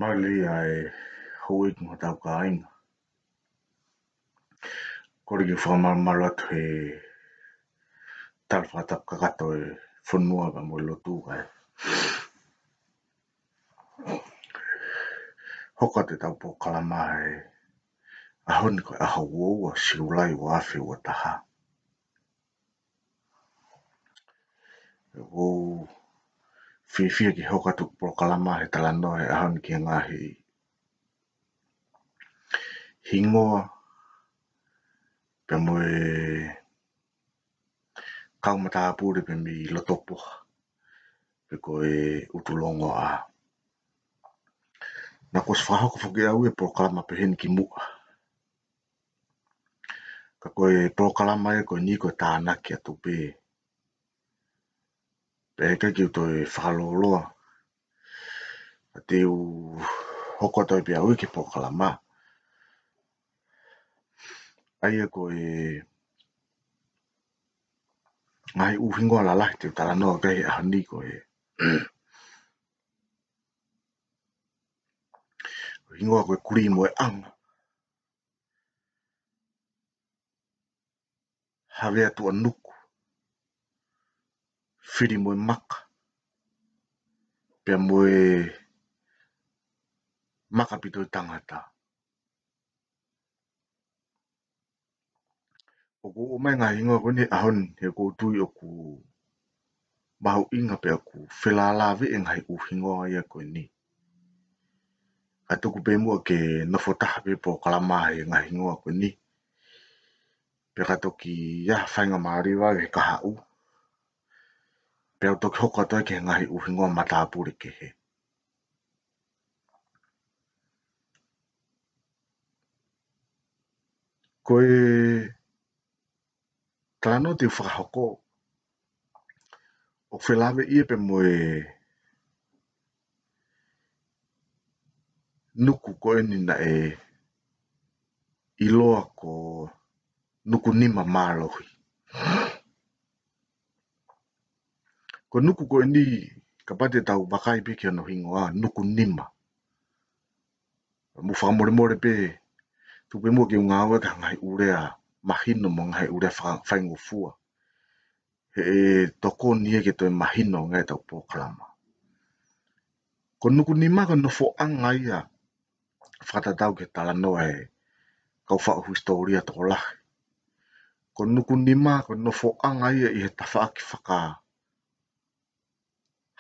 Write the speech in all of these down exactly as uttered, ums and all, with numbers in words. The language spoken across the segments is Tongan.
Mālō ʻa e houʻeiki mo hotau kāinga. Kole ke u fakamalumalu atu he tala fakatapu kakato ʻa e fonua pea mo e lotu kae hoko atu ʻetau polokalama he ʻaho ni, ko e ʻaho uaua Siulai ua afe ua taha. ʻOku ou fiefia ke hoko atu e polokalama he talanoa he ʻaho ni ki he ngaahi hingoa pea mo e kau matāpule pē mei Lotopoha pe ko e ʻUtulongoaʻa. Naʻá ku ʻosi fakahoko foki ʻe au e polokalama pehē ni kimuʻa. Ka ko e polokalama ia ko eni ko e tānaki atu pē. Pea ʻikai ke u toe fakalōloa. Ka te u hoko atu ai pē au ki he polokalama. ʻA ia ko e ngaahi ʻū hingoa lalahi te u talanoa ki ai he ʻaho ni ko e hingoa ko e Kulī mo e ʻAnga, Havea Tuʻanuku, Fili mo e Maka, pea mo e Makapitoitangata. ʻOku ou ʻomai e ngaahi hingoa ko eni he ʻaho ni he ʻoku ou tui ʻoku mahuʻinga pea ʻoku felālāveʻi e ngaahi ʻū hingoa ia ko eni. Ka tuku pē muʻa ke nofo taha pē polokalama he ngaahi hingoa ko eni. Pea ka toki ʻi ai ha faingamālie ʻa e kahaʻu, pea u toki hoko atu ai ki he ngaahi ʻū hingoa matāpule kehe. Ko e talanoa te u fakahoko, ʻoku felāveʻi ia pē mo e nuku ko eni naʻe ʻiloa ko Nukunima Mālohi. Ko e nuku ko eni, kapau te tau vakai pē ki hono hingoa, Nukunima. Mou fakamolemole pē, tuku pē muʻa ke u ngāue ki he ngaahi ʻū lea mahino mo e ngaahi ʻū lea fa-, faingofua. He ʻe tokoni ia ke toe mahino ange ʻetau polokalama. Ko Nukunima ko e nofoʻanga ia, fakatatau ki he talanoa ʻa e kau faʻu hisitōlia tokolahi. Ko Nukunima ko e nofoʻanga ia ʻi he tafaʻaki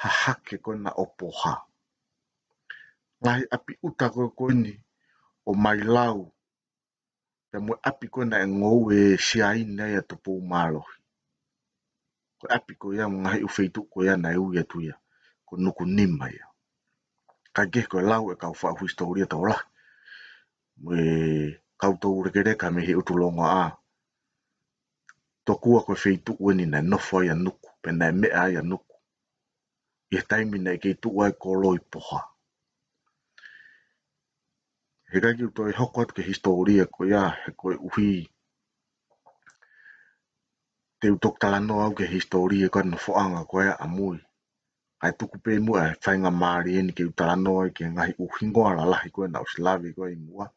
fakahahake ko ena ʻo Poha. Ngaahi ʻapi ʻuta ko ē ko eni ʻo Mailau, pea mo e ʻapi ko ē naʻe ngoue ʻe Siaina ia ʻa Tupoumālohi. Ko e ʻapi ko ia mo e ngaahi ʻū feituʻu ko ia naʻe ui atu ia ko Nukunima ia. Kae kehe ko e lau ʻa e kau faʻu hisitōlia tokolahi mo e kau toulekeleka mei he ʻUtulongoaʻa, tokua ko e feituʻu eni naʻe nofo ai ʻa Nuku, pe naʻe meʻa ai ʻa Nuku ʻi he taimi naʻe kei tuʻu ai e kolo ʻi Poha. He ʻikai ke u toe hoko atu ki he hisitōlia ko ia, he koeʻuhi te u toki talanoa au ki he hisitōlia ko e nofoʻanga ko ia ʻamui. Kae tuku pē muʻa e faingamālie ni ke u talanoa ai ki he ngaahi ʻū hingoa lalahi ko ē naʻá ku ʻosi lave ki ai ʻi muʻa.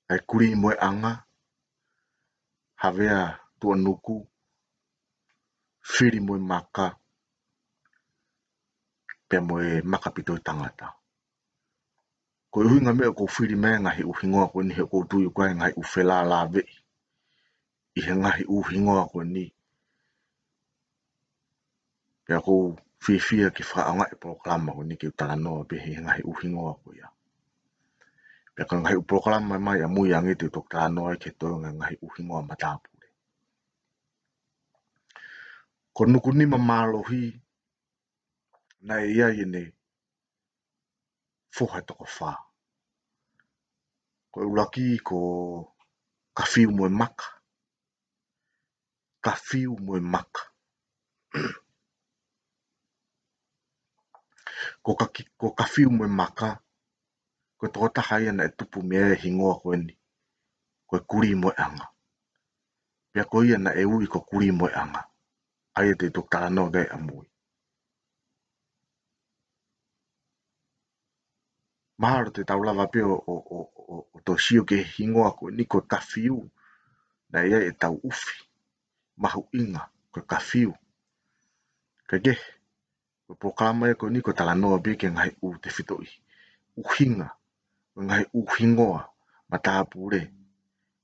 ʻA e Kulī mo e ʻAnga, Havea Tuʻanuku, Fili mo e Maka, pea mo e Makapitoitangata. Ko e ʻuhinga e meʻa ʻoku ou fili mai e ngaahi ʻū hingoa ko eni he ʻoku ou tui ʻoku ʻi ai e ngaahi ʻū felālāveʻi ʻi he ngaahi ʻū hingoa ko eni. Pea ʻoku ou fiefia ke fakaʻaongaʻi e polokalama ko eni ke u talanoa pē he ngaahi ʻū hingoa ko ia. Pea ko e ngaahi ʻū polokalama mai ʻamui ange te u toki talanoa ai ki he toenga e ngaahi ʻū hingoa matāpule. Ko Nukunima Mālohi, naʻe ʻi ai ʻene foha ʻe toko fā. Ko e ʻuluaki ko Kafiu mo e Maka. Kafiu mo e Maka. Ko Kaki-, ko Kafiu mo e Maka, ko e tokotaha ia naʻe tupu mei ai e hingoa ko eni, ko e Kulī mo e ʻAnga. Pea ko ia naʻe ui ko Kulī mo e ʻAnga. ʻA ia te u toki talanoa ki ai ʻamui. Mahalo te tau lava pē ʻo, ʻo, ʻo, ʻo, ʻo toe sio ki he hingoa ko eni ko e kafiu. Naʻe ʻi ai ʻetau ʻufi mahuʻinga ko e kafiu. Kae kehe, ko e polokalama ia ko eni ko e talanoa pē ki he ngaahi ʻū tefitoʻi ʻuhinga, ko e ngaahi ʻū hingoa matāpule.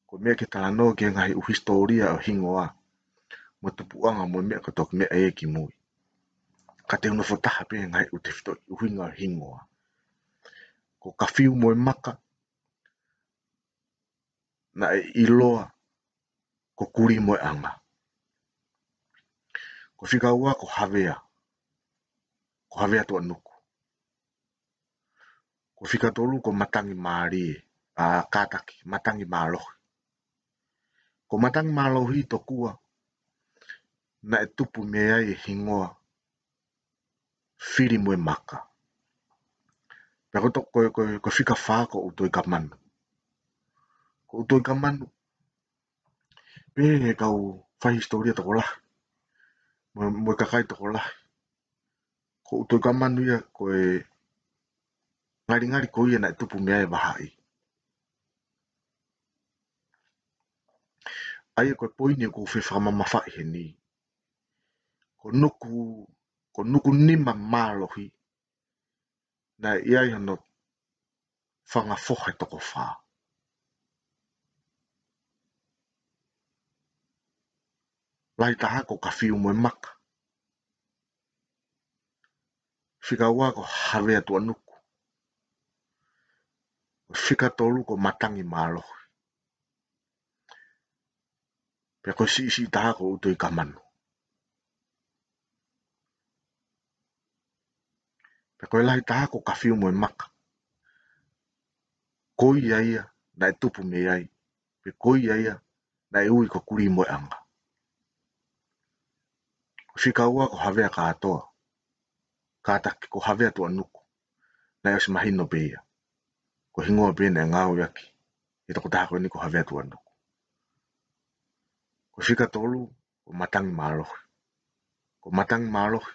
Ko e meʻa ke talanoa ki he ngaahi ʻū hisitōlia ʻo e hingoa, mo e tupuʻanga mo e meʻa ko e toki meʻa ia ki mui. Ka te u nofo taha pē he ngaahi ʻū tefitoʻi ʻuhinga ʻo e hingoa. Ko Kafiu mo e Maka, naʻe ʻiloa ko Kulimoeʻanga. Ko e fika ua ko Havea, ko Havea Tuʻanuku. Ko e fika tolu ko Matangimālie, ʻa, kātaki, Matangimālohi. Ko Matangimālohi tokua naʻe tupu mei ai e hingoa Fili mo e Maka. Pea ko e to-, ko e, ko e, ko e fika fā ko ʻUtoikamanu. Ko ʻUtoikamanu, pehē ʻe he kau fai hisitōlia tokolahi, mo, mo e kakai tokolahi, ko ʻUtoikamanu ia ko e ngalingali ko ia naʻe tupu mei ai e vahaʻi. ʻA ia ko e poini ʻoku ou fie fakamamafaʻi heni. Ko Nuku, ko Nukunimamālohi, naʻe ʻi ai hono fanga foha ʻe toko fā. Lahi taha ko Kafiu mo e Maka. Fika ua ko Havea Tuʻanuku. Fika tolu ko Matangimālohi. Pea ko e siʻisiʻi taha ko ʻUtoikamanu. Pea ko e lahi taha ko Kafiu mo e Maka. Ko ia ia naʻe tupu mei ai, pe ko ia ia naʻe ui ko Kulimoeʻanga. Ko e fika ua ko Havea kātoa, kātaki ko Havea Tuʻanuku, naʻe ʻosi mahino pē ia. Ko e hingoa pē naʻe ngāueʻaki ʻe he tokotaha ko eni ko Havea Tuʻanuku. Ko e fika tolu ko Matangimālohi. Ko Matangimālohi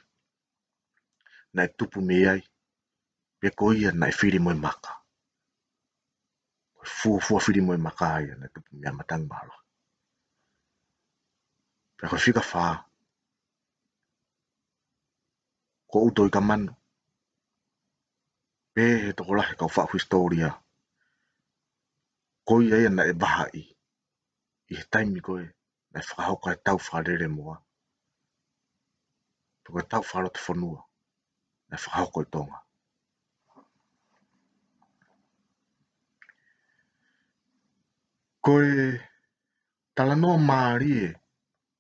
naʻe tupu mei ai, pe ko ia naʻe Fili mo e Maka. Ko e fuofua Fili mo e Maka ia naʻe tupu mei ai Matangimālohi. Pea ko e fika fā ko ʻUtoikamanu. Pehē ʻe he tokolahi kau faʻu hisitōlia, ko ia ia naʻe vahaʻi ʻi he taimi ko ē naʻe fakahoko ai e tau fakalelemoa, pe ko e tau fakalotofonua naʻe fakahoko ʻi Tonga. Ko e talanoa mālie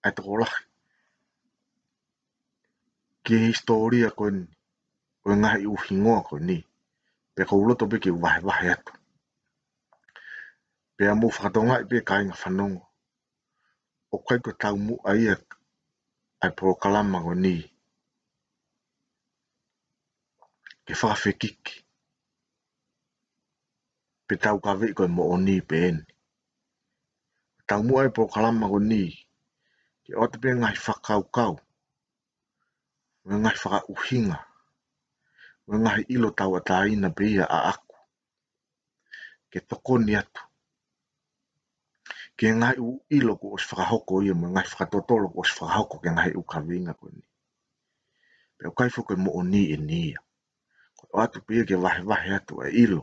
ʻa e tokolahi ki he hisitōlia ko eni, ʻo e ngaahi ʻū hingoa ko eni. Pea ʻoku ou loto pē ke u vahevahe atu. Pea mou fakatokangaʻi pē kāinga fanongo, ʻoku ʻikai ko e taumuʻa ia ʻa e polokalama ko eni ke fakafekiki pe taukaveʻi ko e moʻoni pē eni. Taumuʻa e polokalama ko eni ke ʻoatu pē ngaahi fakakaukau, mo e ngaahi fakaʻuhinga, mo e ngaahi ʻilo tauʻatāina pē ia ʻaʻaku, ke tokoni atu ki he ngaahi ʻū ʻilo kuo ʻosi fakahoko ia, mo e ngaahi fakatotolo kuo ʻosi fakahoko ki he ngaahi ʻū kaveinga ko eni. Pea ʻoku ʻikai foki ko e moʻoni eni ia. Ko e ʻoatu pē ia ke vahevahe atu e ʻilo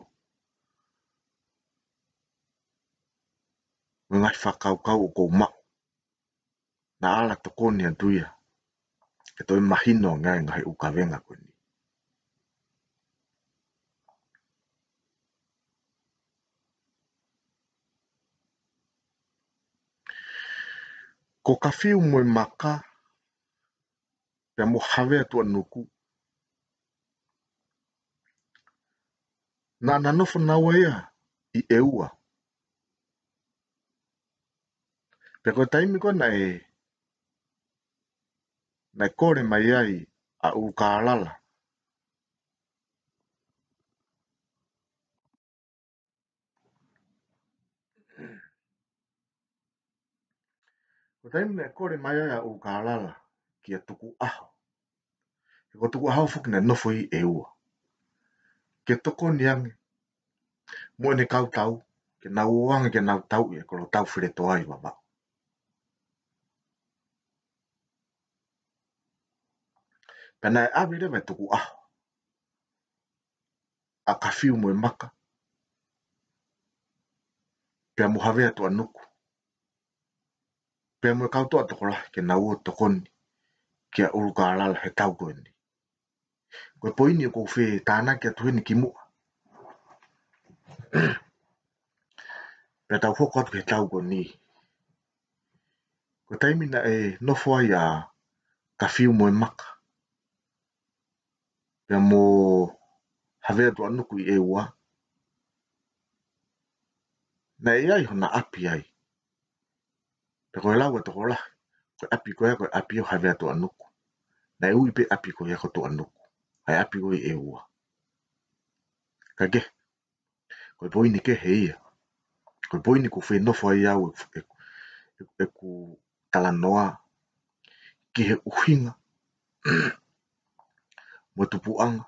mo e ngaahi fakakaukau ʻoku ou maʻu, naʻa ala tokoni atu ia ke toe mahino ange ai e ngaahi ʻū kaveinga ko eni. Ko Kafiu mo e Maka, pea mo Havea Tuʻanuku, naʻa na nofo naua ia ʻi ʻEua. Pea ko e taimi ko ē naʻe, naʻe kole mai ai ʻa ʻUlukālala, ko e taimi naʻe kole mai ai ʻa ʻUlukālala kia Tukuʻaho, he ko Tukuʻaho foki naʻe nofo ʻi ʻEua, ke tokoni ange mo ʻene kau tau, ke nau ō ange ke nau tauʻi e kolotau Feletoa ʻi Vavaʻu. Pea naʻe ʻave leva e tukuʻaho ʻa Kafiu mo e Maka, pea mo Havea Tuʻanuku, pea mo e kau toʻa tokolahi ke nau ō ʻo tokoni kia ʻUlukālala he tau ko eni. Ko e poini ʻoku ou fie tānaki atu heni kimuʻa, pea tau hoko atu ki he tau ko eni. Ko e taimi naʻe nofo ai ʻa Kafiu mo e Maka, pea mo Havea Tuʻanuku ʻi ʻEua, naʻe ʻi ai hona ʻapi ai. Pea ko e lau ʻa e tokolahi, ko e ʻapi ko ia ko e ʻapi ʻo Havea Tuʻanuku. Naʻe ui pē ʻapi ko ia ko Tuʻanuku, ʻa e ʻapi ko ia ʻi ʻEua. Ka ke, ko e poini kehe ia. Ko e poini ʻoku ou fie nofo ai au ʻeku, ʻeku, ʻeku talanoa ki he ʻuhinga mo e tupuʻanga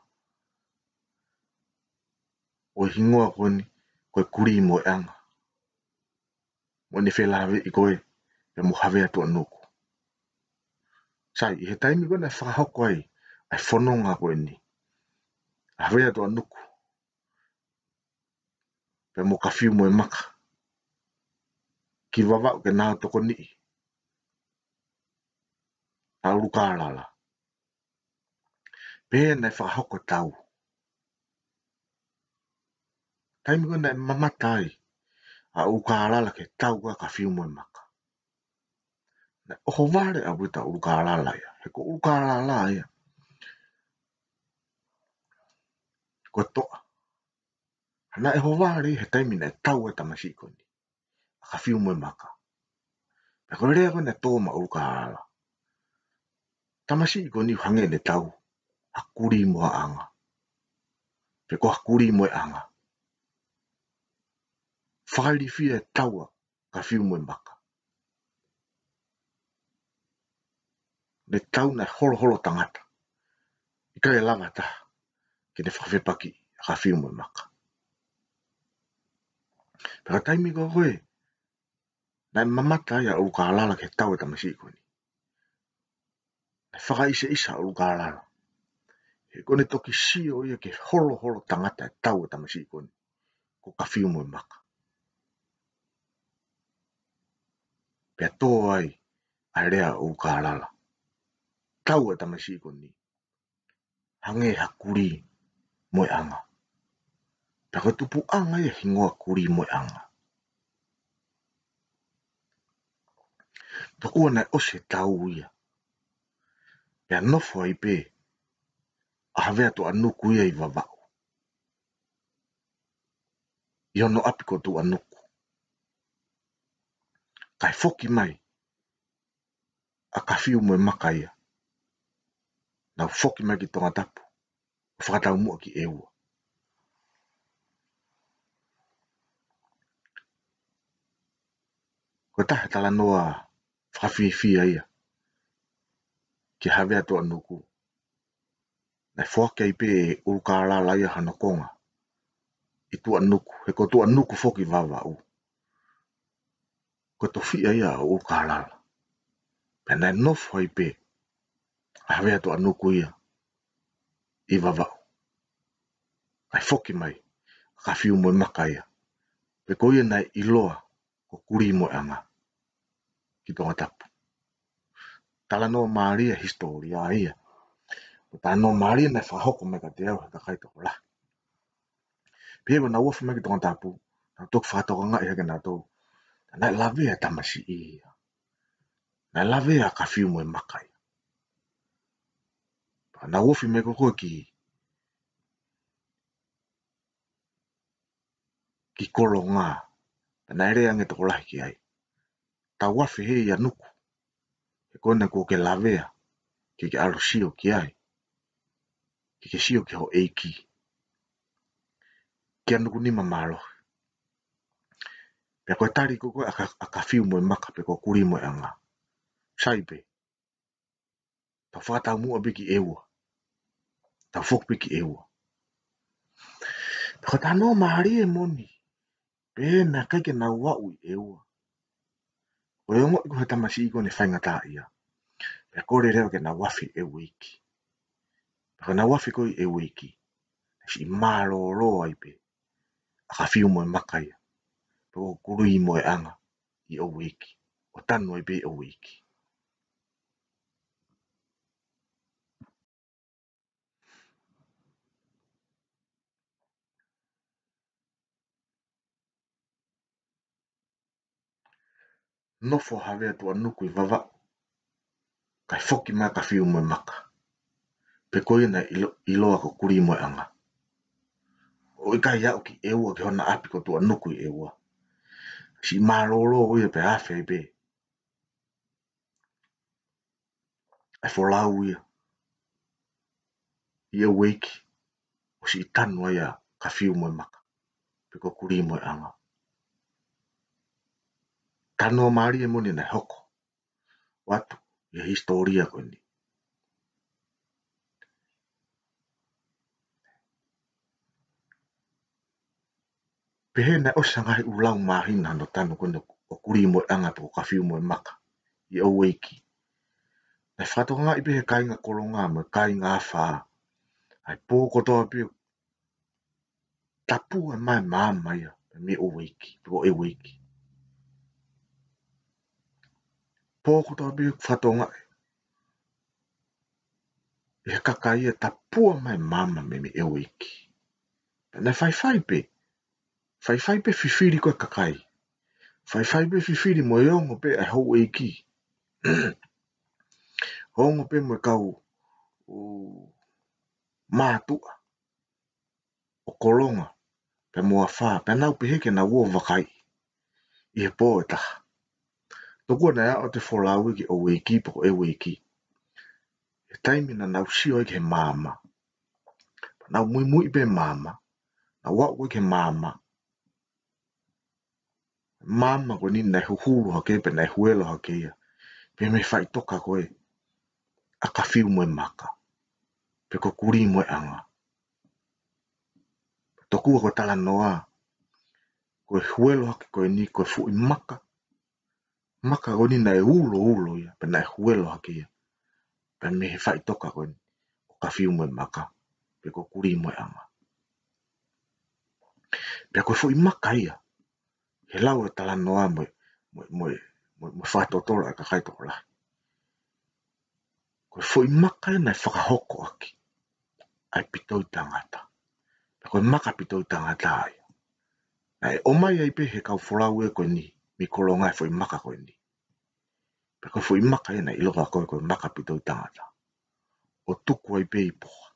ʻo e hingoa ko eni ko e Kulīmoeʻanga, mo ʻene felāveʻi ko ē pea mo Havea Tuʻanuku. Sai, ʻi he taimi ko ē naʻe fakahoko ai ʻa e fononga ko eni ʻa Havea Tuʻanuku pea mo Kafiu mo e Maka ki Vavaʻu ke nau tokoniʻi ʻa ʻUlukālala, pea naʻe fakahoko e tau. Taimi ko ē naʻe mamata ai ʻa ʻUlukālala ki he tau ʻa Kafiu mo e Maka, naʻe ʻohovale ʻaupito ʻa ʻUlukālala ia, he ko ʻUlukālala ia ko e toʻa. Naʻe ʻohovale he taimi naʻe tau ai e tamasiʻi ko eni, ʻa Kafiu mo e Maka. Pea ko e lea ko ē naʻe tō maʻa ʻUlukālala, tamasiʻi ko eni ʻoku hangē ʻene tau ha Kulīmoeʻanga, pe ko ha Kulīmoeʻanga. Fakailifia e tau ʻa Kafiu mo e Maka. Ne tau naʻe holoholo tangata, ʻikai lava ha taha ke ne fakafepakiʻi ʻa Kafiu mo e Maka. Pea ko e taimi ko ē naʻe mamata ai ʻa ʻUlukālala ki he tau e tamasiʻi ko eni, naʻe fakaʻiseʻisa ʻa ʻUlukālala, he ko ʻene toki sio ia ki he holoholo tangata e tau e tamasiʻi ko eni ko Kafiu mo e Maka. Pea tō ai ʻa e lea ʻa ʻUlukālala, tau e tamasiʻi ko eni hangē ha Kulīmoeʻanga. Pea ko e tupuʻanga ia e hingoa Kulīmoeʻanga. Tokua naʻe ʻosi e tau ia, pea nofo ai pē ʻa Havea Tuʻanuku ia ʻi Vavaʻu, ʻi hono ʻapi ko Tuʻanuku. Kae foki mai ʻa Kafiu mo e Maka ia, nau foki mai ki Tongatapu ʻo fakataumuʻa ki ʻEua. Ko e taha e talanoa fakafiefia ia kia Havea Tuʻanuku. Naʻe foaki ai pē ʻe ʻUlukālala ia hano konga ʻi Tuʻanuku, he ko Tuʻanuku foki Vavaʻu, ko e tofiʻa ia ʻo ʻUlukālala. Pea naʻe nofo ai pē ʻa Havea Tuʻanuku ia ʻi Vavaʻu, kae foki mai ʻa Kafiu mo e Maka ia, pe ko ia naʻe ʻiloa ko Kulīmoeʻanga ki Tongatapu. Talanoa mālie e hisitōlia ia. Ko e talanoa mālie naʻe fakahoko mai kiate au he kakai tokolahi. Pea ko ʻenau ofi mai ki Tongatapu, naʻa nau toki fakatokangaʻi hake nautolu, naʻe lavea e tamasiʻi ia. Naʻe lavea ʻa Kafiu mo e Maka ia. Pea nau ofi mai ko ē ki, ki Kolonga. Pea naʻe lea ange e tokolahi ki ai, tau afe hē ʻia Nuku, he ko ena kuo ke lavea, ke ke ʻalu ʻo sio ki ai, ke ke sio ki ho ʻeiki, kia Nukunima mālohi. Pea ko e tali ko ē ʻa Ka-, ʻa Kafiu mo e Maka pe ko Kulīmoeʻanga, sai pē, tau fakataumuʻa pē ki ʻEua. Tau foki pē ki ʻEua. Pea ko e talanoa mālie moʻoni Pea naʻe ʻikai ke nau aʻu ʻi ʻEua. ʻO e ongoʻi ko ē he tamasiʻi ko ē ʻene faingataʻaʻia. Pea kole leva ke nau afe ʻi ʻEueiki. Pea ko ʻenau afe ko ē ʻi ʻEueiki, naʻe siʻi mālōlō ai pē ʻa Kafiumoemaka ia, pe ko Kulīmoeʻanga ʻi ʻEueiki, ʻo tanu ai pē ʻi ʻEueiki. Nofo Havea Tuʻanuku ʻi Vavaʻu, kae foki mai Kafiumoemaka, pe ko ia naʻe ʻilo-, ʻiloa ko Kulīmoeʻanga. ʻO ʻikai aʻu ki ʻEua, ki hona ʻapi ko Tuʻanuku ʻi ʻEua. Siʻi mālōlō ia pea afe ai pē ʻa e folau ia ʻi ʻEueiki, ʻo siʻi tanu ai ʻa Kafiumoemaka, pe ko Kulīmoeʻanga. Talanoa mālie moʻoni naʻe hoko atu ʻi he hisitōlia ko eni. Pehē naʻe ʻosi ha ngaahi ʻū lau māhina hono tanu ko eni ʻo Kulīmoeʻanga pe ko Kafiumoemaka ʻi ʻEueiki. Naʻe fakatokangaʻi pē he kāinga Kolonga mo e kāinga Afā, ʻa e pō kotoa pē tapua mai e maama ia mei ʻEueiki, pe ko ʻEueiki. Pō kotoa pē fakatokangaʻi ʻe he kakai ia tapua mai e maama mei, mei ʻEueiki. Pea naʻe faifai pē, faifai pē fifili ko ē kakai. Faifai pē fifili mo e ongo pē ʻa e houʻeiki. Ongo pē mo e kau, ʻū, mātuʻa ʻo Kolonga pea mo Afā, pea nau pehē ke nau ō ʻo vakaiʻi ʻi he pō ʻe taha. Tokua naʻe aʻu atu e folau ia ki ʻEueiki pe ko ʻEueiki, he taimi naʻa nau sio ai ki he maama. Pea nau muimui pē maama, nau aʻu ko ē ki he maama. Maama ko eni naʻe huhulu hake pe naʻe huelo hake ia pē mei he faʻitoka ko ē ʻa Kafiumoemaka, pe ko Kulīmoeʻanga. Tokua ko e talanoa, ko e huelo hake ko eni ko e foʻi maka, maka ko eni naʻe uloulo ia, pea naʻe huelo hake ia pē mei he faʻitoka ko eni ʻo Kafiumoemaka, pe ko Kulīmoeʻanga. Pea ko e foʻi maka ia, he lau e talanoa mo e, mo e, mo e, mo e, mo e fakatotolo ʻa e kakai tokolahi. Ko e foʻi maka ia naʻe fakahoko ʻaki ʻa e Pitoitangata. Pea ko e maka Pitoitangata ia naʻe ʻomai ai pē he kau folau ē ko eni mei Kolonga e foʻi maka ko eni. Pea ko e foʻi maka ia naʻe ʻiloa ko ē ko e maka Pitoitangata, ʻo tuku ai pē ʻi Poha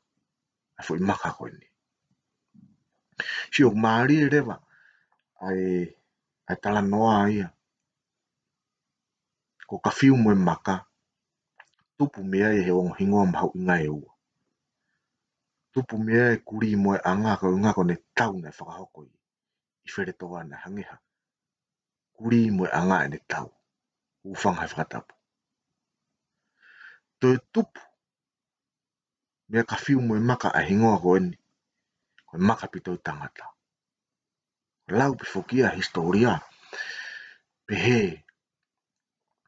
ʻa e foʻi maka ko eni. Sio, mālie leva ʻa e, ʻa e talanoa ia. Ko Kafiumoemaka, tupu mei ai ʻe he ongo hingoa mahuʻinga ʻe ua. Tupu mei ai e Kulīmoeʻanga, ko e ʻuhinga ko ʻene tau naʻe fakahoko ia ʻi Feletoa, naʻe hangē ha kulī mo e ʻanga ʻene tau. Hūfanga he fakatapu. Toe tupu meia Kafiumoemaka ʻa e hingoa ko eni ko e Maka Pitoitangata. Lau pē foki ʻa e hisitōlia, pehē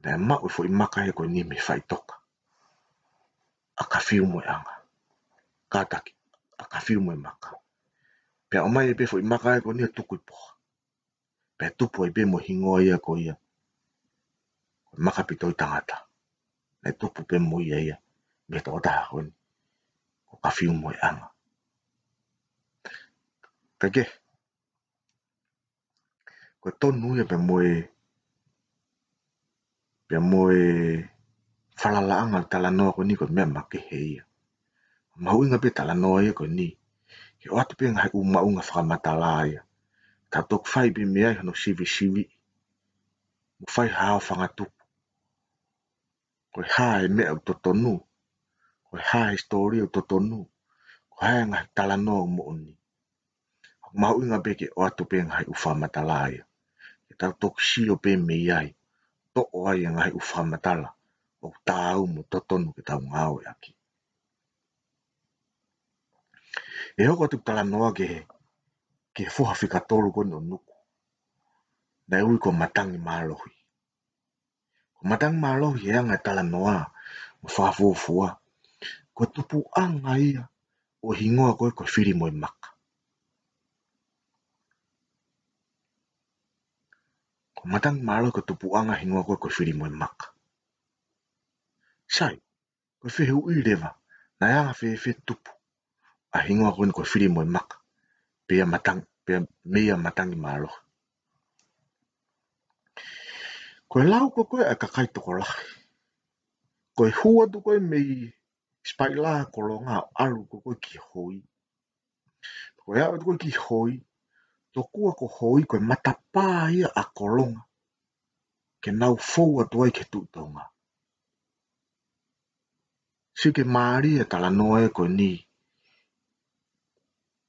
naʻe maʻu e foʻi maka ē ko eni mei he faʻitoka ʻa Kafiumoeʻanga, kātaki, ʻa Kafiumoemaka. Pea ʻomai pē foʻi maka ē ko eni ʻo tuku ʻi Poha. Pea tupu ai pē mo e hingoa ia ko ia ko e Maka Pitoitangata. Naʻe tupu pē mo ia ia mei he tokotaha ko eni ko Kafiumoeʻanga. Kae kehe, ko e tonu ia pea mo e, pea mo e falalaʻanga ʻo e talanoa ko eni ko e meʻa makehe ia. Mahuʻinga pē talanoa ia ko eni ke ʻoatu pē ngaahi ʻū maʻuʻanga fakamatala ia. Tau toki fai pē mei ai hono sivisiviʻi mo fai ha aofangatuku. Ko e hā e meʻa ʻoku totonu, ko e hā e hisitōlia ʻoku totonu, ko e hā e ngaahi talanoa ʻoku moʻoni. Mahuʻinga pē ke ʻoatu pē ngaahi ʻū fakamatala ia ke tau toki sio pē mei ai, toʻo ai e ngaahi ʻū fakamatala ʻoku taau mo totonu ke tau ngāueʻaki. ʻE hoko atu e talanoa ki he, ki he foha fika tolu ko eni ʻo Nuku. naʻe ui ko Matangi Mālohi. Ko Matangi Mālohi he anga e talanoa mo e fakafuofua, ko e tupuʻanga ia ʻo e hingoa ko ē ko e Fili mo e Maka. Ko Matangi Mālohi ko e tupuʻanga hingoa ko ē ko e Fili mo e Maka. Sai, ko e fehuʻi leva, naʻe anga fēfē e tupu ʻa e hingoa ko eni ko e Fili mo e Maka, pea Matangi, pea meia Matangi Mālohi. Ko e lau ko ē ʻa e kakai tokolahi, ko e hū atu ko ē mei Sipaʻilā Kolonga ʻo ʻalu ko ē ki Hoi. Ko e aʻu atu ko ē ki Hoi, tokua ko Hoi ko e matapā ia ʻa Kolonga ke nau fou atu ai ki he Tuʻi Tonga. Sio ki he mālie e talanoa ē ko eni,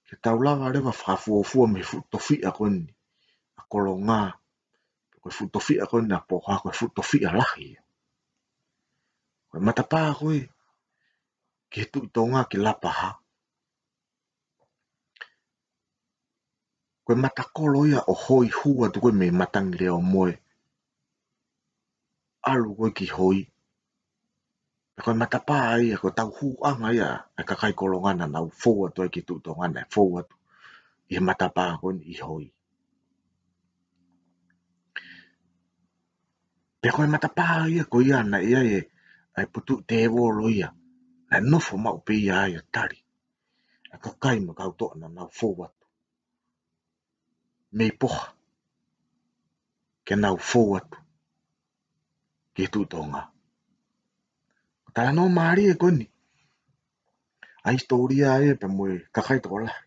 ke tau lava leva fakafuofua mei he fuʻu tofiʻa ko eni ʻa Kolonga, ko e fuʻu tofiʻa ko eni ʻa Poha, ko e fuʻu tofiʻa lahi ia. Ko e matapā ko ē ki he Tuʻi Tonga ki Lapaha, ko e matakolo ia ʻo Hoi, hū atu ko ē mei Matangi Leomoe, ʻalu ko ē ki Hoi. Pea ko e matapā ia, ko e tauhūʻanga ia ʻa e kakai Kolonga naʻa nau fou atu ai ki he Tuʻi Tonga, naʻe fou atu ʻi he matapā ko eni ʻi Hoi. Pea ko e matapā ia ko ia naʻe ʻi ai e, ʻa e Putuʻi Tēvolo ia, naʻe nofo maʻu pē ia ai ʻo tali ʻa e kakai mo e kau toʻa naʻa nau fou atu mei Poha ke nau fou atu ki he Tuʻi Tonga. Ko e talanoa mālie ko eni ʻa e hisitōlia ia pea mo e kakai tokolahi.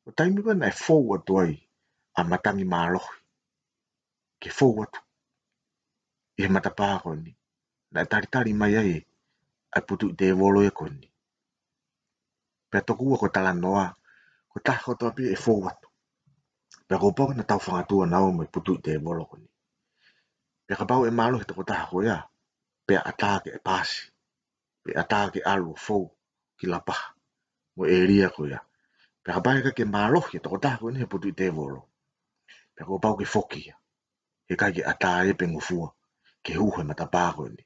Ko e taimi ko ē naʻe fou atu ai ʻa Matangi Mālohi ke fou atu ʻi he matapā ko eni, naʻe talitali mai ai ʻa e Putuʻi Tēvolo ia ko eni. Pea tokua ko e talanoa, ko e taha kotoa pē ʻe fou atu, pea kuo pau ke na tau fangatua naua mo e Putuʻi Tēvolo ko eni. Pea kapau ʻe mālohi e tokotaha ko ia, pea ʻatā ke paasi, pea ʻatā ke ʻalu ʻo fou ki Lapaha mo e ʻēlia ko ia. Pea kapau ʻe ʻikai ke mālohi e tokotaha ko eni he Putuʻi Tēvolo, pea kuo pau ke foki ia, he ʻikai ke ʻatā ia pe ngofua ke hū he matapā ko eni.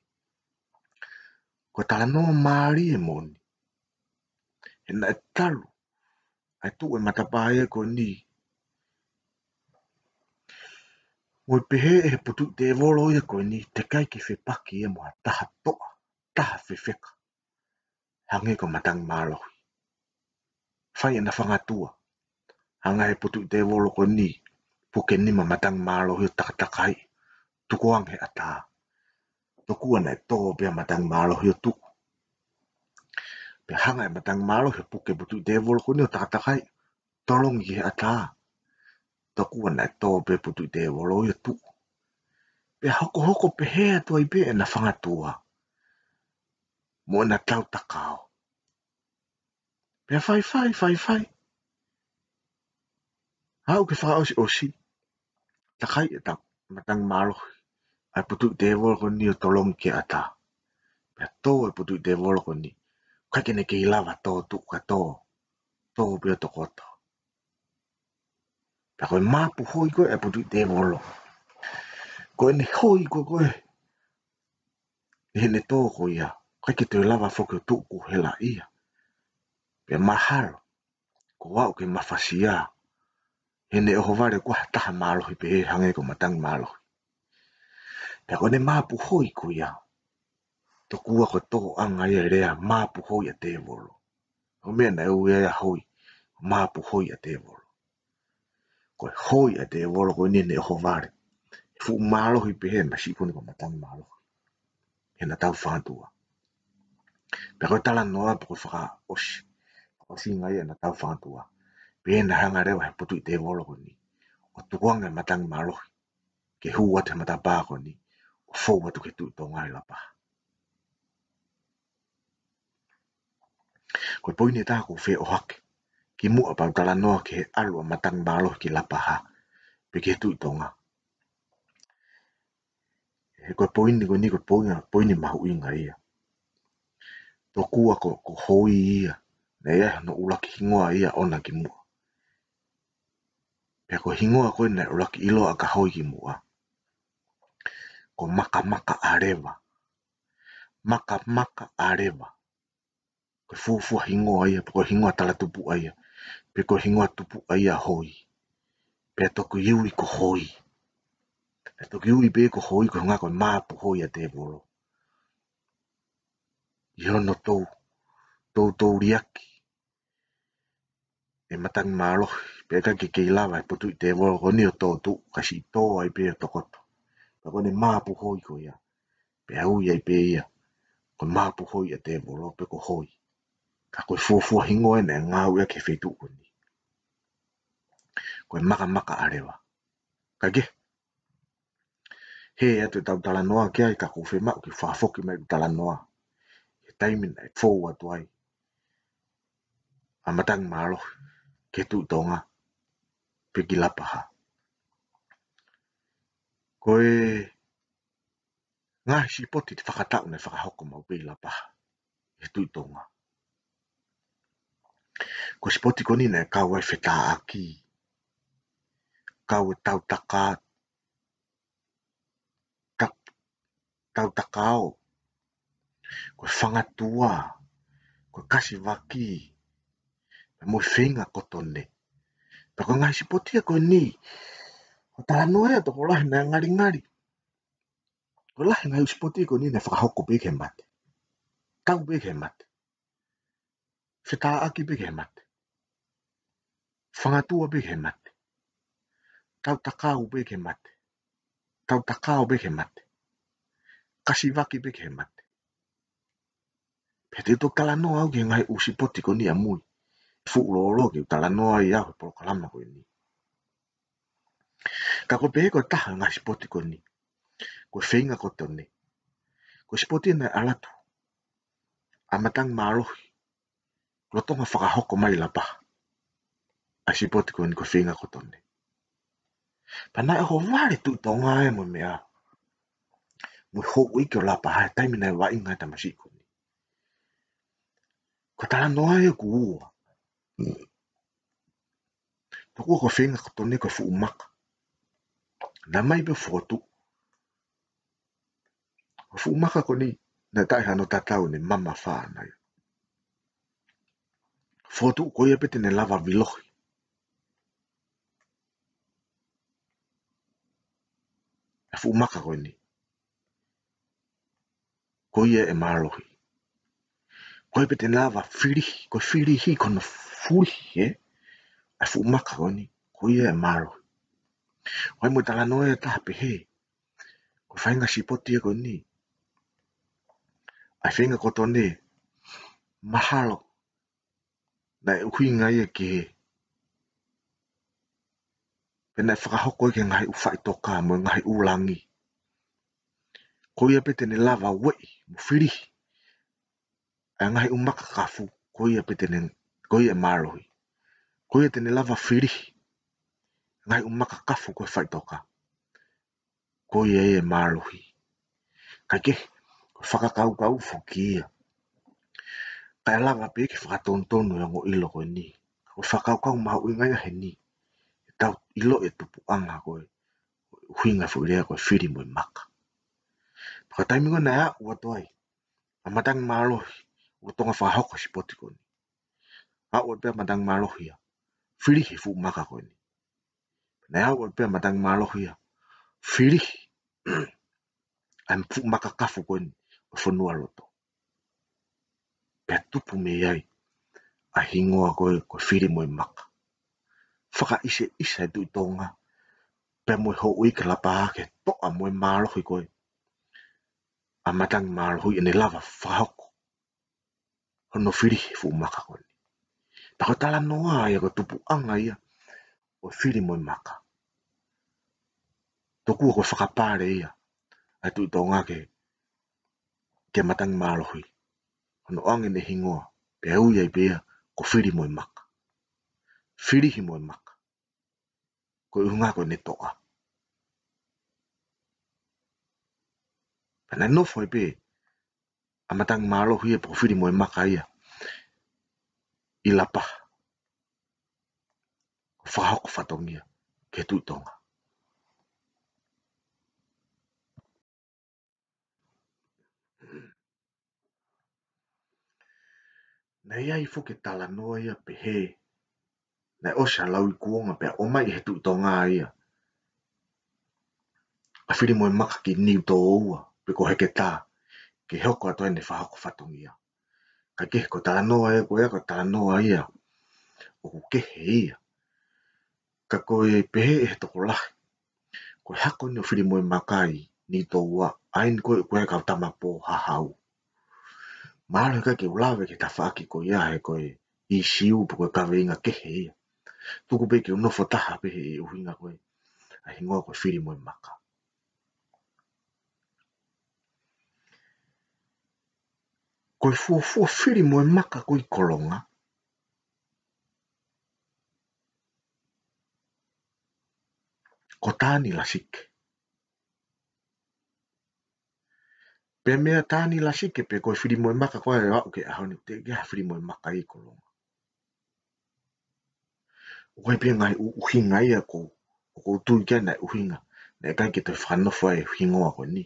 Ko e talanoa mālie moʻoni. He naʻe talu ʻa e tuʻu e matapā ia ko eni, mo e pehē ʻe he Putuʻi Tēvolo ia ko eni, teʻeki ai ke fepaki ia mo ha taha toʻa, taha fefeka, hangē ko Matangi Mālohi. Fai ʻena fangatua, hanga ʻe he Putuʻi Tēvolo ko eni puke nima Matangi Mālohi ʻo takatakai, tukuange he ʻatā. Tokua naʻe tō pē ʻa Matangi Mālohi ʻo tuʻu. Pea hanga ʻe Matangi Mālohi ʻo puke Putuʻi Tēvolo ko eni ʻo takatakai, tolongi ki he ʻatā. Tokua naʻe tō pē Putuʻi Tēvolo ʻo tuʻu. Pea hokohoko pehē atu ai pē ʻena fangatua mo ʻena tau takao. Pea faifai, faifai, aʻu ki he fakaʻosiʻosi, takai ʻe Matangi Mālohi ʻa e Putuʻi Tēvolo ko eni ʻo tolongi ki he ʻatā. Pea tō e Putuʻi Tēvolo ko eni, ʻikai ke ne kei lava tō tuʻu, ka tō, tō pē ʻo tokoto. Pea ko e māpu hoi ko ē ʻa e Putuʻi Tēvolo, ko ʻene hoi ko ē ko ē ʻi heʻene tō ko ia, ʻikai ke toe lava foki ʻo tuʻu, kuo helaʻia. Pea mahalo kuo aʻu ki he mafasia heʻene ʻohovale, ʻoku ʻikai ha taha mālohi pehē hangē ko Matangi Mālohi. Pea ko ʻene māpu hoi ko ia, tokua ko e tōʻanga ia e lea māpu hoi ʻa Tēvolo. Ko e meʻa naʻe ui ai ʻa Hoi, māpu hoi ʻa Tēvolo. Ko e hoi ʻa Tēvolo ko eni ʻene ʻohovale, he fuʻu mālohi pehē, masiʻi ko eni ko Matangi Mālohi, heʻena tau fangatua. Pea ko e talanoa pē ko e fakaʻosi, fakaʻosinga ia ʻena tau fangatua, pea naʻe hanga leva ʻe he Putuʻi Tēvolo ko eni ʻo tukuange ʻa Matangi Mālohi ke hū atu he matapā ko eni ʻo fou atu ki he Tuʻi Tonga ʻi Lapaha. Ko e poini ʻe taha ʻoku ou fie ʻohake kimuʻa pea u talanoa ki he ʻalu ʻa Matangi Mālohi ki Lapaha pe ki he Tuʻi Tonga. He ko e poini ko eni ko e poini, poini mahuʻinga ia. Tokua ko, ko Hoi ia naʻe ʻi ai hono ʻuluaki hingoa ia ʻoʻona kimuʻa. Pea ko e hingoa ko ē naʻe ʻuluaki ʻiloa ʻa Kahoi ki muʻa, ko Makamaka ʻa Leva. Makamaka ʻa Leva. Ko e fuofua hingoa ia, pe ko e hingoa talatupuʻa ia, pe ko e hingoa tupuʻa ia ʻo Hoi. Pea toki ui ko Hoi. Pea toki ui pē ko Hoi, ko e ʻuhinga ko e māpuhoi ʻa tēvolo. ʻI hono tou, toutou liʻaki ʻe Matangi Mālohi, pea ʻikai ke kei lava ʻe he potuʻi tēvolo ko eni ʻo tōtuʻu, ka siʻi tō ai pē ʻo tokoto. Pea ko ʻene māpuhoi ko ia, pea ui ai pē ia ko e māpuhoi ʻa tēvolo pe ko Hoi. Ka ko e fuofua hingoa ʻena ʻe ngāueʻaki he feituʻu ko eni, ko e Makamaka ʻa Leva. Ka ke, hē atu ʻetau talanoa ki ai, ka ʻoku ou fiemaʻu ke fakafoki mai ʻeku talanoa he taimi naʻe fou atu ai ʻa Matangi Mālohi ki he Tuʻi Tonga pe ki Lapaha. Ko e ngaahi sipoti fakataʻu naʻe fakahoko maʻu pē ʻi Lapaha he Tuʻi Tonga. Ko e sipoti ko eni naʻe kau ai e fetāʻaki, kau e tautaka, ta-, tautakao, ko e fangatua, ko e kasivaki, pea mo e feinga kotone. Pea ko e ngaahi sipoti ia ko eni, ko e talanoa ia ʻa e tokolahi naʻe ngalingali. Ko e lahi e ngaahi sipoti ko eni naʻe fakahoko pē ki he mate. Tau pē ki he mate. Fetāʻaki pē ki he mate. Fangatua pē ki he mate. Tautakau pē ki he mate. Tautakau pē ki he mate. Kasivaki pē ki he mate. Pea te u toki talanoa au ki he ngaahi ʻū sipoti ko eni ʻamui. Fuʻu lōloa ke u talanoa ai au he polokalama ko eni. Ka ko e pehē ko e taha e ngaahi sipoti ko eni, ko e feinga kotone. Ko e sipoti naʻe ʻalu atu ʻa Matangi Mālohi, lolotonga fakahoko mai ʻi Lapaha ʻa e sipoti ko eni ko e feinga kotone. Pea naʻe ʻohovale e Tuʻi Tonga ia mo e meʻa, mo e houʻeiki ʻo Lapaha he taimi naʻe vaʻinga ai e tamasiʻi ko eni. Ko e talanoa ia ʻoku ua. Tokua ko e feinga kotone ko e fuʻu maka. Naʻe ʻomai pē fokotuʻu. Ko e fuʻu maka ko eni, naʻe taʻe hano tatau ʻene mamafa ʻana ia. Fokotuʻu ko ia pē te ne lava vilohi e fuʻu maka ko eni. Ko ia ʻe mālohi. Ko ia pē te ne lava filihi, ko e filihi, ko hono fulihi, ē? ʻA e fuʻu maka ko eni, ko ia ʻe mālohi. ʻOku ʻi ai mo e talanoa ʻe taha pehē, ko e faʻahinga sipoti ia ko eni, ʻa e feinga kotone, mahalo naʻe ʻuhinga ia ki he, pe naʻe fakahoko ia ki he ngaahi ʻū faʻitoka mo e ngaahi ʻū langi. Ko ia pē te ne lava ueʻi mo filihi ʻa e ngaahi ʻū maka kafu, ko ia pē te ne, ko ia ʻe mālohi. Ko ia te ne lava filihi ngaahi ʻū maka kafu ko e faʻitoka, ko ia ʻe mālohi. Kae kehe, ko e fakakaukau foki ia. Kae lava pē ke fakatonutonu e ongo ʻilo ko eni. Ko e fakakaukau mahuʻinga ia heni, ke tau ʻilo e tupuʻanga ko e ʻuhinga foʻi lea ko e fili mo e maka. Pea ko e taimi ko ē naʻe aʻu atu ai ʻa Matangi Mālohi, ʻo Tonga fakahoko e sipoti ko eni, aʻu atu pē ʻa Matangi Mālohi ia ʻo filihi e fuʻu maka ko eni. Naʻe aʻu atu pē ʻa Matangi Mālohi ia ʻo filihi ʻa e fuʻu maka kafu ko eni ʻo e fonualoto. Pea tupu mei ai ʻa e hingoa ko e, ko e fili mo e maka. Fakaʻiseʻisa e Tuʻi Tonga pea mo e houʻeiki Lapaha ki he toʻa mo e mālohi ko ē ʻa Matangi Mālohi ʻene lava fakahoko hono filihi e fuʻu maka ko eni. Pea ko e talanoa ia, ko e tupuʻanga ia ʻo e fili mo e maka. Tokua ko e fakapale ia ʻa e Tuʻi Tonga ki he, ki he Matangi Mālohi, hono ʻoange ʻene hingoa, pea ui ai pē ia ko Fili mo e Maka. Filihi mo e maka. Ko e ʻuhinga ko ʻene toʻa. Pea naʻe nofo ai pē ʻa Matangi Mālohi ia pe ko Fili mo e Maka ia ʻi Lapaha, ʻo fakahoko fatongia. ki he Tuʻi Tonga. Naʻe ʻi ai foki e talanoa ia pehē naʻe ʻosi ʻa Lauikuonga pea ʻomai ʻe he Tuʻi Tonga ia ʻa Filimoemaka ki Niutōua, pe ko Heketā, ke hoko atu ai ʻene fakahoko fatongia. Ka kehe, ko e talanoa ia ko ia, ko e talanoa ia ʻoku kehe ia. Ka ko e pehē ʻe he tokolahi, ko e hako eni ʻo Filimoemaka ʻi Niutōua, ʻa eni ko ē ʻoku ʻi ai e kau tama pō hahau. Mahalo he ʻikai ke u lave ki he tafaʻaki ko ia, he ko e ʻīsiu pe ko e kaveinga kehe ia. Tuku pē ke u nofo taha pē he ʻuhinga ko ē ʻa e hingoa ko Filimoemaka. Ko e fuofua Filimoemaka ko ē ʻi Kolonga, ko Tanilasike. Pea meia Tanilasike pē ko e Filimoemaka ko ē ʻo aʻu ki he ʻaho ni, teʻeki ai ha Filimoemaka ʻi Kolonga. ʻOku ʻi ai pē ngaahi ʻu-, ʻuhinga ia ʻoku, ʻoku ou tui ki ai naʻe ʻuhinga, naʻe ʻikai ke toe fakanofo ai e hingoa ko eni.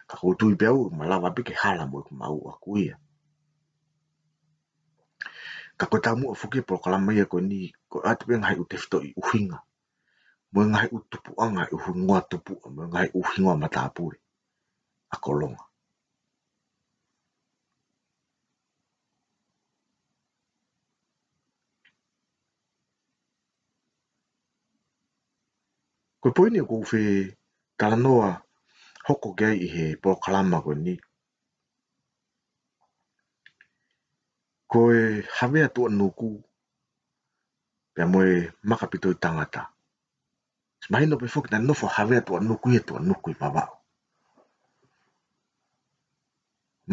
Ka ʻoku ou tui pē au ʻe malava pē ke hala mo ʻeku maʻu ʻaku ia. Ka ko e taumuʻa foki e polokalama ia ko eni, ko e ʻoatu pē ngaahi ʻū tefitoʻi ʻuhinga, mo e ngaahi ʻū tupuʻanga ʻo e hingoa tupuʻa, mo e ngaahi ʻū hingoa matāpule ʻa Kolonga. Ko e poini ʻoku ou fie talanoa hoko ki ai ʻi he polokalama ko eni, ko e Havea Tuʻanuku pea mo e Makapitoitangata. Mahino pē foki naʻe nofo Havea Tuʻanuku ia ʻi Tuʻanuku ʻi Vavaʻu.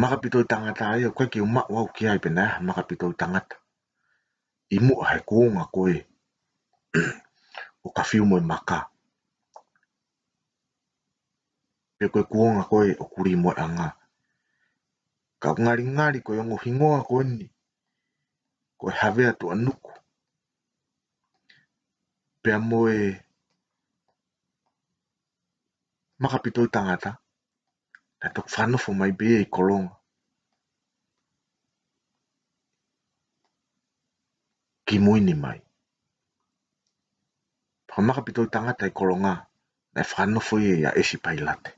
Makapitoitangata ia ʻoku ʻikai ke u maʻu au ki ai pe naʻe ʻi ai ha Makapitoitangata ʻi muʻa he kuonga ko ē ʻo Kafiumoemaka, pe ko e kuonga ko ē ʻo Kulimoeʻanga. Ka ʻoku ngalingali ko e ongo hingoa ko eni, ko e Havea Tuʻanuku pea mo e Makapitoitangata, naʻe toki fakanofo mai pē ia ʻi Kolonga kimui ni mai. Ko e Makapitoitangata ʻi Kolonga, naʻe fakanofo ia ʻia ʻEsi Pailate.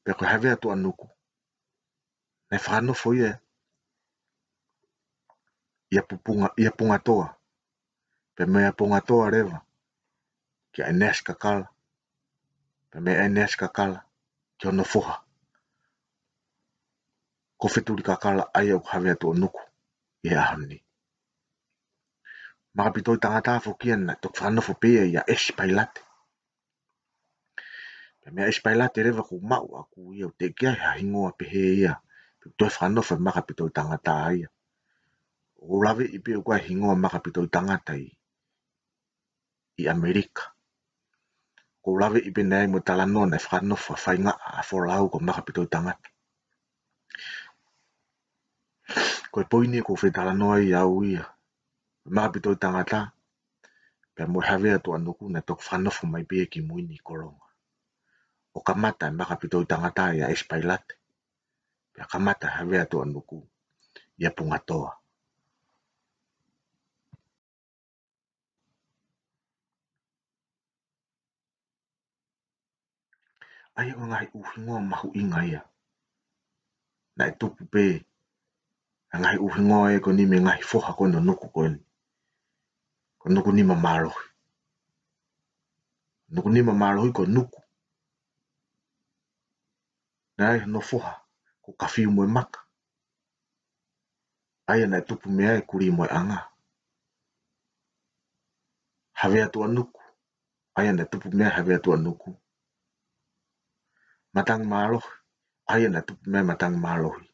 Pea ko e Havea Tuʻanuku, naʻe fakanofo ia ʻia Pupunga, ʻia Pungatoa. Pea meia Pungatoa leva kia ʻEneasi Kakala. Pea meia ʻEneasi Kakala ki hono foha ko Fetulikakala, ʻa ia ʻoku Havea Tuʻanuku ʻi he ʻaho ni. Makapitoitangata foki ia naʻe toki fakanofo pē ia ʻia ʻEsi Pailate. Pea meia ʻEsi Pailate leva ʻoku ou maʻu ʻaku ia ʻoku teʻeki ai ha hingoa pehē ia, pe toe fakanofo e Makapitoitangata ia. ʻOku ou laveʻi pē ʻoku ʻi ai e hingoa Makapitoitangata ʻi, ʻi ʻAmelika. ʻOku ou laveʻi pē naʻe ʻi ai mo e talanoa naʻe fakanofo ʻa Faingaʻa ʻa Folau ko Makapitoitangata. Ko e poini ʻoku ou fie talanoa ai au ia, Makapitoitangata pea mo e Havea Tuʻanuku naʻe toki fakanofo mai pē ia kimui ni ʻi Kolonga. ʻO kamata e Makapitoitangata ʻia ʻEsi Pailate, pea kamata e Havea Tuʻanuku ʻia Pungatoa. ʻA ia ko e ngaahi ʻū hingoa mahuʻinga ia naʻe tupu pē, ʻa e ngaahi ʻū hingoa ia ko eni mei he ngaahi foha ko eni ʻo Nuku ko eni. Ko Nukunimamālohi. Nukunimamālohi ko Nuku. Naʻe ʻi ai hono foha ko Kafiumoemaka, ʻa ia naʻe tupu mei ai Kulimoeʻanga. Havea Tuʻanuku, ʻa ia naʻe tupu mei ai Havea Tuʻanuku. Matangimālohi, ʻa ia naʻe tupu mei ai Matangimālohi.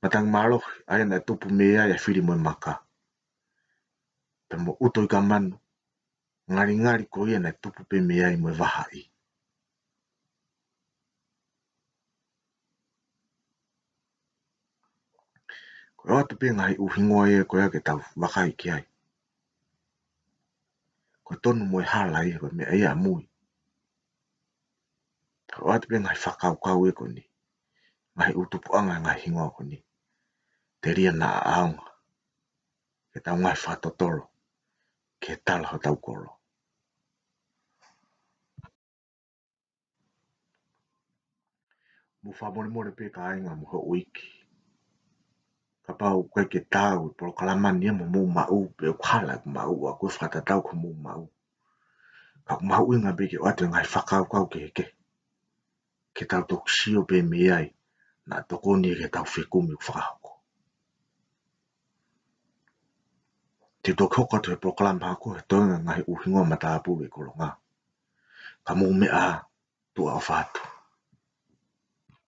Matangimālohi, ʻa ia naʻe tupu mei ai ʻa Filimoemaka. Pea mo ʻUtoikamanu, ngalingali ko ia naʻe tupu pē mei ai mo e vahaʻi. Ko e ʻoatu pē ngaahi ʻū hingoa ia ko ia ke tau vakai ki ai. Ko e tonu mo e hala ia, ko e meʻa ia ʻamui. Ka ʻoatu pē ngaahi fakakaukau ia ko eni. Ngaahi ʻū tupuʻanga, ngaahi hingoa ko eni. Telia naʻa ʻaonga ke tau ngaahi fakatotolo ki he tala hotau kolo. Mou fakamolemole pē kāinga mo e houʻeiki. Kapau ʻoku ʻikai ke taau e polokalama ni mo hoʻomou maʻu, pe ʻoku hala ʻeku maʻu, ʻoku ou fakatatau ki hoʻomou maʻu. Ka ʻoku mahuʻinga pē ke ʻoatu e ngaahi fakakaukau kehekehe ke tau toki sio pē mei ai, naʻa tokoni ke tau fekumi ʻoku fakahoko. Te u toki hoko atu he polokalama ako he toenga ngaahi ʻū hingoa matāpule ʻi Kolonga. Ka mou meʻa ā, tuʻa ʻofa atu.